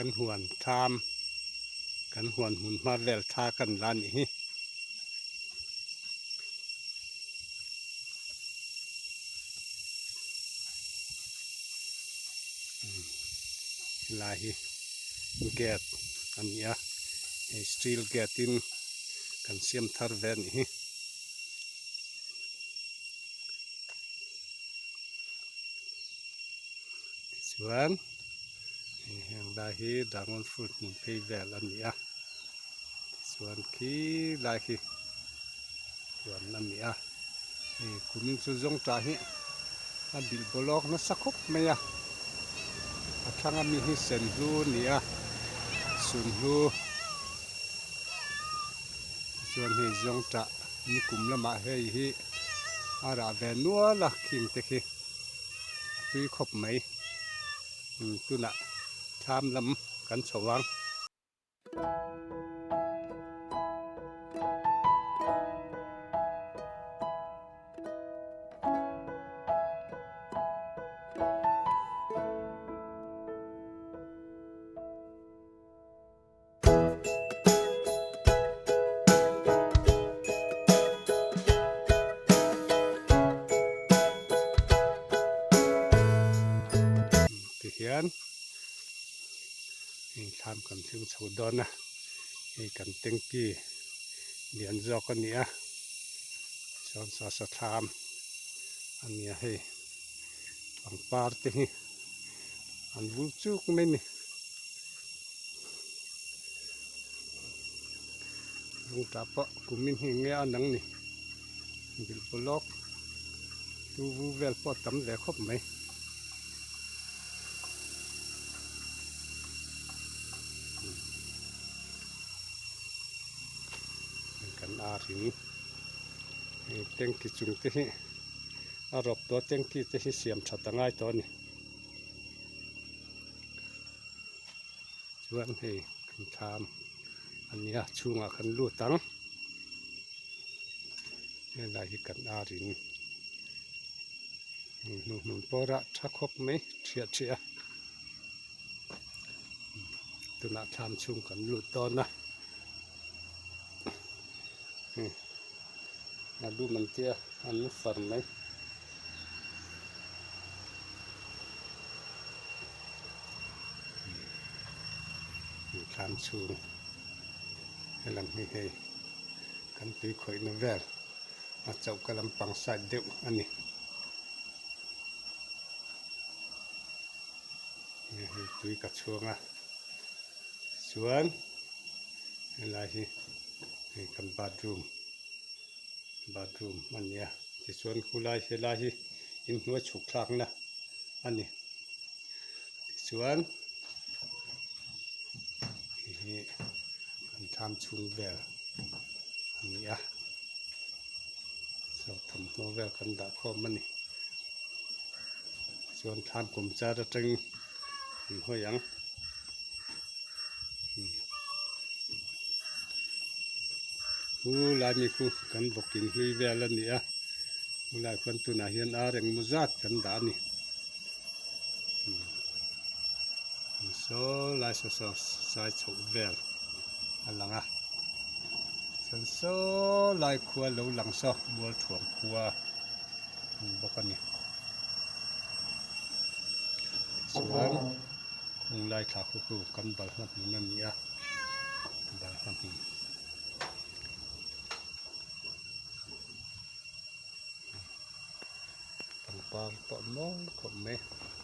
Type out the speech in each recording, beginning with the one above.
Kan huan tham kan huan hmun hma vel tha kan la nih hi. Helai hi gate a ni a hei steel gate in kan siam thar ve a nih hi. Tichuan hei heng lai hi dragon fruit hmun phei vel a ni a tichuan khi lai khi huan a ni a hei kumin chu zawngtah hi a bilh bawlawk nasa khawp mai a a thlang ami hi senhlu a ni a sunhlu tichuan hei zawngtah nikum lamah hei hi a rah ve nual a khing te khi a tui khawp mai tunah thlam lam kan chho ang. Tihian hei thlam kan thleng chho dawn a hei kan tanky lian zawk a ni a chuan sasa thlam a ni a hei pangpar te hi an vul chuk mai a ni. Lungtah pawh kumin hi enge a nang ni bilh pawlawk tu vu vel pawh a tam ve khawp mai. Kan ar in hei tanky chung te hi a rawp tawh a tanky te hi siam that a ngai tawh a ni. Chuan hei kan thlam a nia chhungah kan lut ang helai hi kan ar in hnuhnun pawh rah tha khawp mai thiah thiah a tunah thlam chhung kan lut dawn a a lum an tia an far mai. Thlam chhung helam hi hei kan tui khawihna vel a choka lampang side deuh a ni hei tui ka chhuang a tichuan helai hi hei kan bathroom bathroom a ni a tichuan khulai helai hi inhnuai chhuk thlakna a ni tichuan hei hi kan thlam chhung vel a ni a saw thawmhnaw vel kan dah khawm a ni chuan thlam kum char atangin an hawi ang. Hu lai mi khu kan bawk in hlui vel a ni a hu lai khuan tunah hian ar engmaw zat kan dah a ni saw lai saw saw sai chhoh vel a lang a chuan saw lai khua lo lang saw mualthuam khua a ni bawk a ni tichuan. Kung lai thla khu khu kan balhla hmun a ni a balhla hmun pangpar pawh mawi khawp mai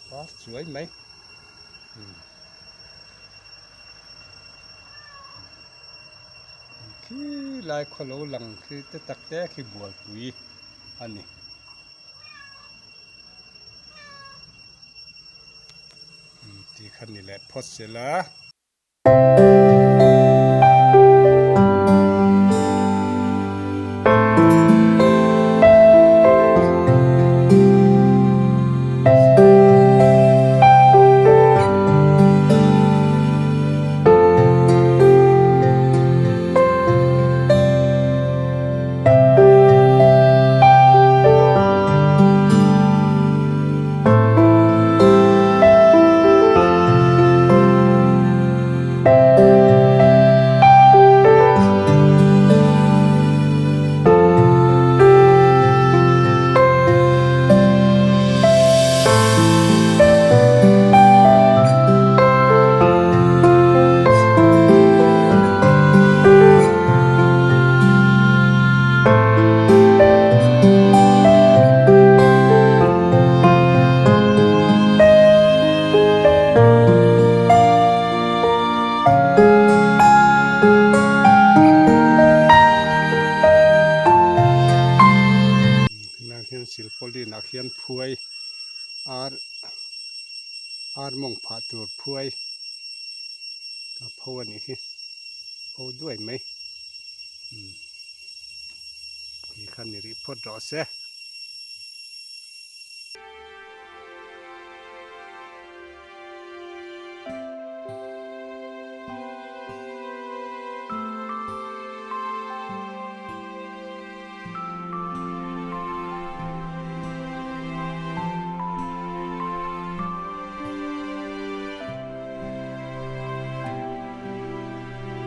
par chuai mai khi lai khaw lo lang khi te tak te khi bualpui a ni. Tih kha ni leh phawt sela. tur phuai a pho a nih hi pho duai mai umm ti kha ni rih phawt rawh se.